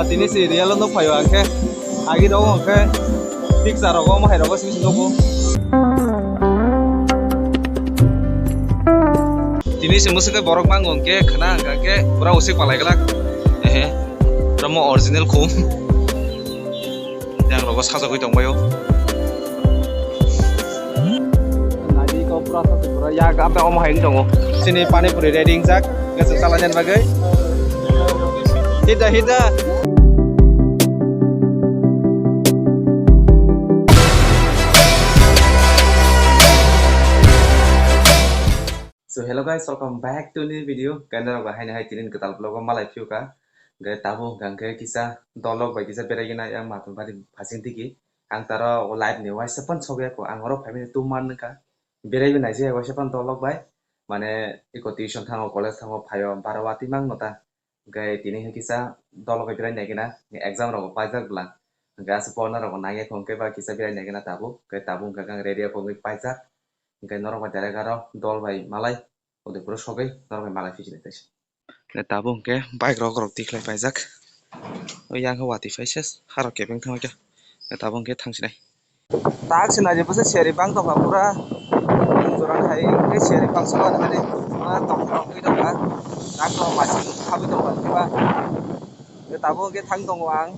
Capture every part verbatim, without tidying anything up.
Tini si real no phaio ang khe. Agi rogo ang khe picture rogo mo hai rogo sini sini nogo. Tini si musuk borok mango ang khe khana ang khe pura usik palai glak. Ehe. Romo original khum. Yang rogo sajagwi tongbaio. Nadi ko pura sa pura ya ga pe omo hai tongo. Sini pani puri ready jak. Ngasuk chala jan bagwi. Hita hita. So hello guys, welcome back to new video. Kainarok ba haino hai tinin kwtal vlog o malai phiyo ka. Hwnkhe tabuk hwnkha hwnkhe kisa dolok bai kisa berai gina yang Mathur bari phasing tiki. Ang taro o live ni waisa pan sogya ko ang oro phaimani tum man nangkha. Berai bai naijak waisa pan dolok bai. Mane iko tuition thango, college thango, phaio baro watwi mang no ta. Hwnkhe tini hwnkhe kisa dolok bai berai naikhe na exam rok paijak bwla. Hwnkhe aswk porna rok nangya hwnkhe ba kisa berai naikhe na tabuk. Hwnkhe tabuk hwnkhe ang ready o hwnkhe paijak. Hwnkhe norok bai direct aro dol bai malai Udaipur o sogwi norok bai malai phi sinai taisa. Hwnkhe tabuk hwnkhe bike rok rok tikhlai paijak. O yang khe watwi phai ses harok kebeng thangkhe. Hwnkhe tabuk hwnkhe thangsinai. Tak se naidi bwswk seri bang tongkha pura. Jora hai hwnkhe seri bang sokha naidi pura tongthok wngwi tongkha. Tak tong masing habwi tongkha kiba. Tabuk hwnkhe thang tongo ang.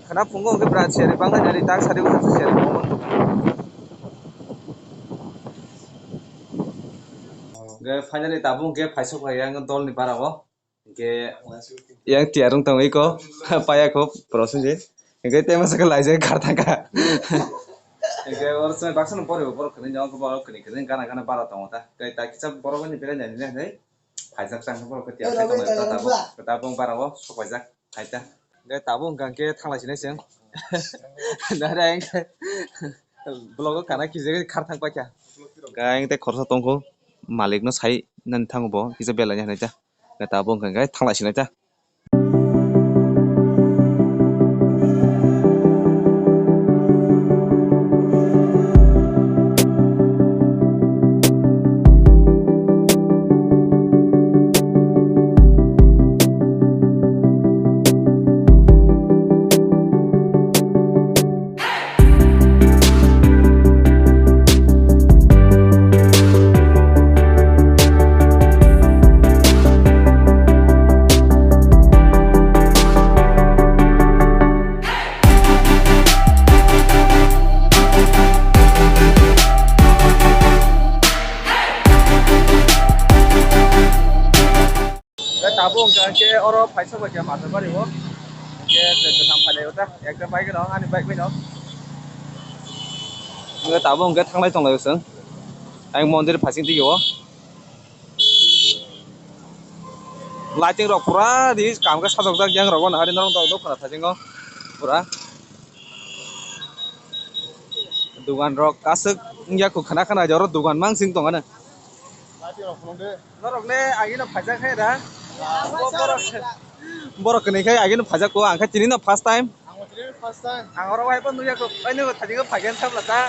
Khana phungo hwnkhe bwrang seri bang nai nai tak sari bwswk seri bang. Hwnkhe finally tabuk hwnkhe phaisok bai yang dolni bara o. Hwnkhe yang tiyar wng tong iko paya kho borok songje. Hwnkhe tei masa khe laijak kar thangkha. Hwnkhe oro chwng baksa no borok borok kwrwi no borok kwrwi kwrwi gana gana bara tongo ta. Tei ta kisa borok bai ni berai nai nai. Phaijak chang borok khe tiyar khai tongo ta tabuk. Tabuk bara o sok paijak khai ta. Hwnkhe tabuk hwnkha hwnkhe thanglai sinai chwng. Dare ang khe vlog o kana kije khar thang paikha. Hwnkhe ang tei khoroksa tongkho malik no sai nani thango bo kisa belai ni hinui ta. Hwnkhe tabuk hwnkha hwnkhe thanglai sinai ta. Hwnkhe tabuk hwnkha hwnkhe oro phaisa bai khe Mathar bari o. Hwnkhe tei kwtham phailai o ta. Ekta bike no, ani bike bai no. Hwnkhe tabuk hwnkhe thanglai tonglai o chwng. Ang mondir phasing twi o. Lighting rok pura di kam khe sajokjak yang rogo nahari norok dok dok khwna thajingo pura. Dugan rok aswk wngya kho khwna khwna oro dugan mansing tongano. Norok le agino phaijak khe da. Borok, borok kwnwi khe agino phaijak kho ang khe tini no first time. Ang oro wai bo nukya kho, ai nukgo thajingo phaigen sabla ta.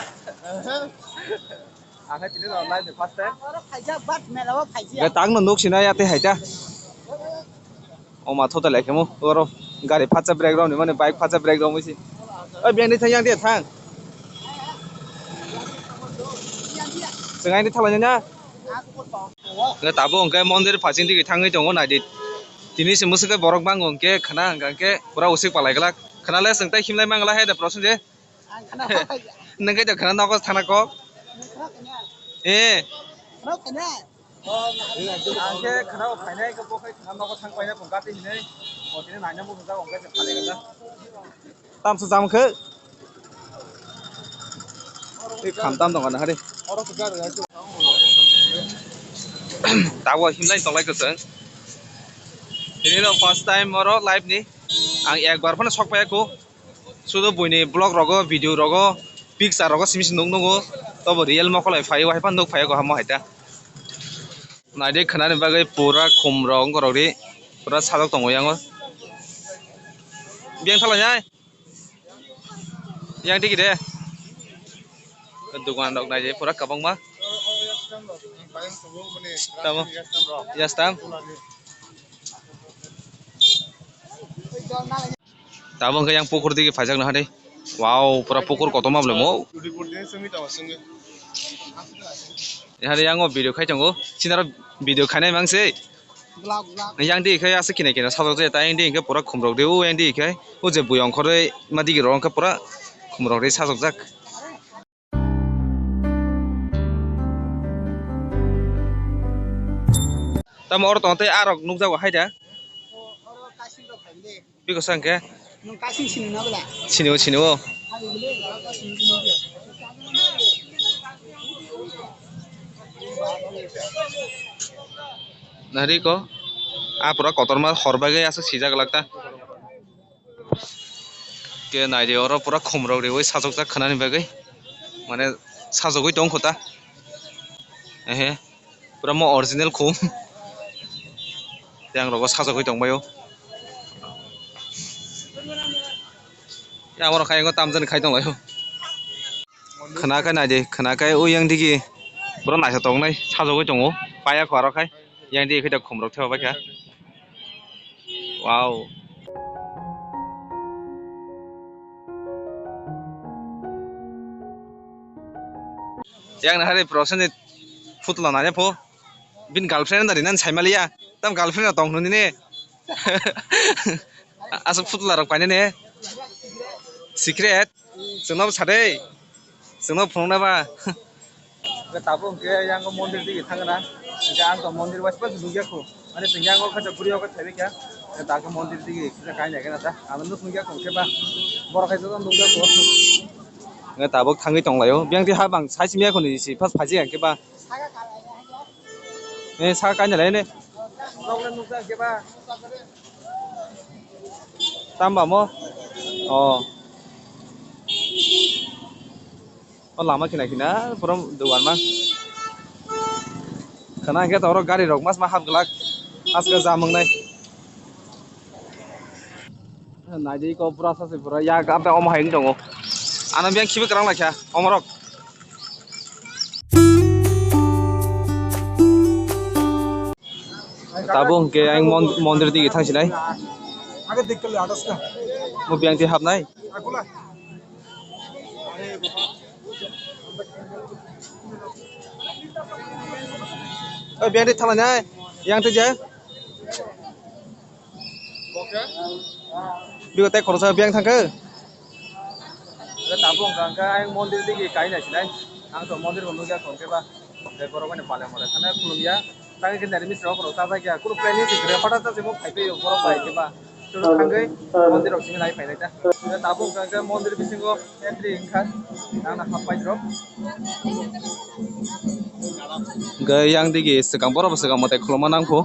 Ang khe tini no live ni first time. Ang oro phaijak, but mela o phaijak. Hwnkhe tang no nuk sina ya tei hai ta. O ma thota lai khemo, oro gari phatsa brake rok ni mani bike phatsa brake rok misi. Oi biyang di thang yang di thang. Swngai di thalai na. Hwnkhe tabuk hwnkhe mondir phasing digi thangwi tongo nai di. Tini se mwswk khe borok bango hwnkhe khwna hwnkha hwnkhe pura usik palai glak. Khwna le chwng tei himlai mangla hai da prosong je. Ang khana hor khaija. Nang khe khana nogo thana kok. Khana kanya. Eh. Khana kanya. Ang khe khana o phainai khe bo khai khana nogo thang paina phone kati hinai. O tini naina mo thang khe phalai kha. Tam sa jam khe. Ei kham tam dong kana hari. Oro khe gar ga. Tawo himlai tolai khe chwng. Tini no first time oro live ni. Ang ekbar phano sok paya kho. Sudo buini vlog rogo, video rogo, picture rogo simi se nuk nugo. Tobo real mokol bai phai o, hai phano nuk phai o, kaham o hai ta. Nai di khwnani bagwi pura khum rok wngkha rok di. Pura sajak tongo yango. Biyang thalai nai. Yang tiki de. Dugan rok nai di pura kwbangma. Tamo. Yastam. Tabuk hwnkhe yang pukur digi phaijak naha de. Wow, pura pukur kotorma bwlai mo. Naha de yang o video khai tongo. Sinaro video khainai mang se. Yang di khe aswk kina kina sajak jai, ta yang di khe pura khumrok de, o yang di khe o je bui ongkhorwi ma digi rok khe pura khumrok de sajak jak. Tamo oro tong tei arok nukjago hai da. Biko sa hwnkhe? Nwng kasing sini na bwla? Sini o, sini o. Nari ko? A pura kotorma hor bagwi aswk sijak lak ta. Ke nai di oro pura khumrok riwi sajokjak khwnani bagwi. Mane sajogwi tong kho ta. Ehe. Pura mo original khum. Yang rogo sajagwi tongbaio. Yang oro khayango tamjani khai tonglaio. Khwna khai naidi, khwna khai o yang digi. Pura naithotok wngnai sajagwi tongo. Paya kho aro khai. Yang digi khe khumrok thepabaikha. Wow. Yang nahari proseni phutla nanya pho. Bini girlfriend dari nan saimaliya. Tam girlfriend tong nini ne. Aswk phutla rok paine ne. Secret. Chwngno bwsa de. Chwngno phunukna ba. Hwnkhe tabuk hwnkhe yang mondir digi thangna. Hwnkhe ang to mondir waisa nukya kho. Ani chwng yang khacha guri o khacha bikha. Hwnkhe tabuk mondir digi kisa kainai khe nata. Ang nuk nukya kho hwnkhe ba. Borok hai joto nukya kho. Hwnkhe tabuk thangwi tonglaio. Biyang twi habang sai simya kho ni si pas phaji hwnkhe ba. Eh, saka kainai lai ne. Tamba mo? Oh. O lama khina khina, pura dugan ma. Khana hwnkhe toro gari rok mas ma hap glak. Aske jamung nai. Naidi ko pura sase pura yak abda omo hai wng tongo. Ano biyang khibi kwrang laikha omorok. Tabuk hwnkhe ang mon-, mondir digi thangsinai. Mo biyang twi hapnai. Oi, biyang twi thanglainai. Yang twi je. Bigo tei khoroksa biyang thangkhe. Tabuk hwnkha hwnkhe ayang mondir digi kaina sinai. Ang to mondir bo nukya tongkhe ba. Tei borok bai pale mole thangna khulumya. Tangwi khe nari misra borok chajakya. Kunu planning se kwrwi hothat se bo phaiphai borok bai khe ba. Chwng thangwi mondir rok simi lai phainai ta. Tabuk hwnkha hwnkhe mondir bisingo entry wngkha. Nangna happai rok. Hwnkhe yang digi swkang borok bo swkang mwtai khulumma nangkho.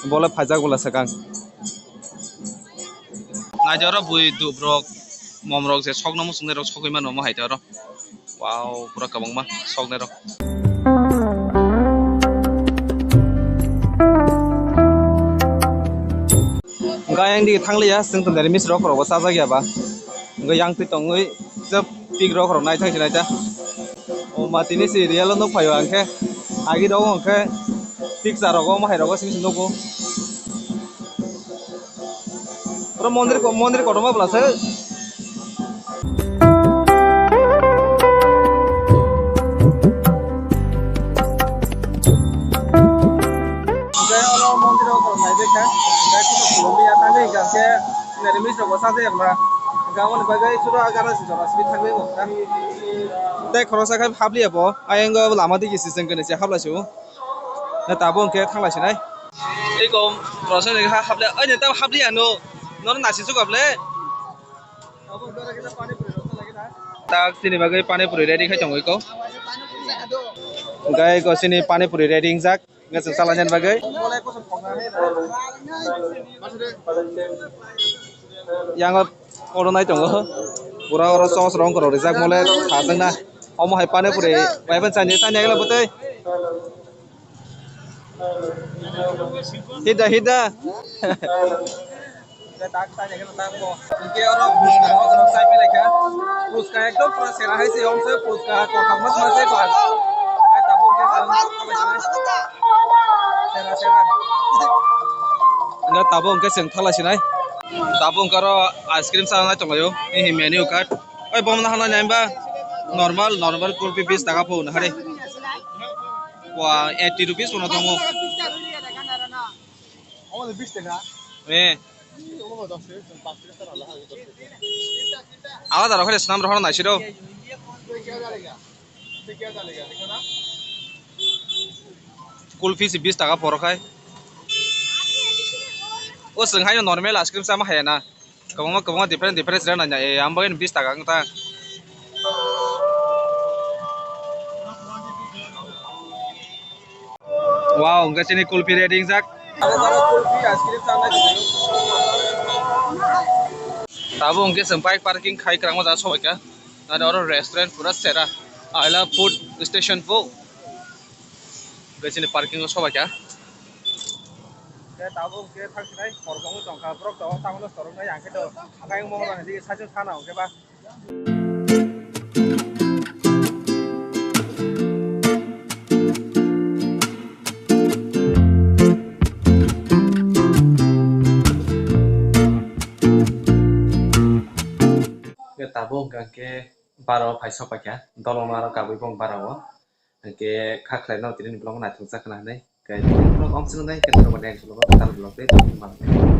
Bole phaijak bole swkang. Naidi oro bui dubrok, momrok je sokno muchungnairok sogwi mano omo hai te oro. Wow, pura kwbangma soknairok. Hwnkhe ayang digi thangliya, chwng tongnairi misrok rokbo chajakya ba. Hwnkhe yang twi tongwi, jab pik rok rok naithok se naitha. O ma tini si real o nuk phaio hwnkhe agi rogo hwnkhe picture rogo omo hai rogo simi se nugo. Pura mondir ko-, mondir kotorma bwla se. Hwnkhe oro mondir o naibaikha, hwnkhe kisa khulumliya tangwi hwnkhe. Nini miss rok bo chajakya ba. Hwnkhe aboni bagwi suro gana se jora simi thangwi bo. Tei khoroksa khe habliya bo. Ayang o lama digi se chwng khe se hablai se o. Na tabuk hwnkhe thanglai sinai. Eko rosai ni ha habliya. Oi ni tabuk habliya no. Nono nasi chuka ble. Tak tini bagwi pani puri ready khai tongo eko. Hwnkhe eko chini pani puri ready wngjak. Hwnkhe chwng salainani bagwi. Yang o koronai tongo. Pura oro sos rong korok rijak mole khajakna. Omo hai pani puri bai bai chani chani agla bwtwi. Hida hida. Hwnkhe oro phuska rok chai phi laikha. Phuska ekdom pura sera hai se, omsai phuska kothok mas mas se pha. Hwnkhe tabuk hwnkhe chwng sera sera. Hingke tabuk hingke chwng thalai sinai. Tabuk hingke aro ice cream chanai tonglaio. Hihi menu card. Oi, bomna hanai nai ba? Normal, normal kulpi bis taka po na hari. Wa eighty rupees wngna tongo. Omo de bis taka. Eh. Omo de dos taka, pas taka. Alada rok hai swnam rok naisiro. Kulfi se bis taka poro khai. O chwng hai normal ice cream chama haya na. Kwbangma, kwbangma different, different rang nanya. Eh, ang bagwi bis taka wng ta. Wow, hingke chini kulpi ready wngjak. Tabuk hingke chwng bike parking khai kwrwngma jaga sobaikha. Nani oro restaurant pura sera. I love food station po. Hingke chini parking o sobaikha. Hingke tabuk hingke thang sinai korbangwi tongkha. Borok tabuk tangmano soroknai hingke to. Hingke ang mongol rani dige sajwk sana hingke ba. Hingke tabuk hingka hingke bara o phai sok paikha, dolong aro kabui bong bara o. Hingke kha khlai no tini vlog naithok jak khna hinwi. Hingke tini vlog om chwng nai, hingke norok next vlog o kwtal vlog tei tongmani.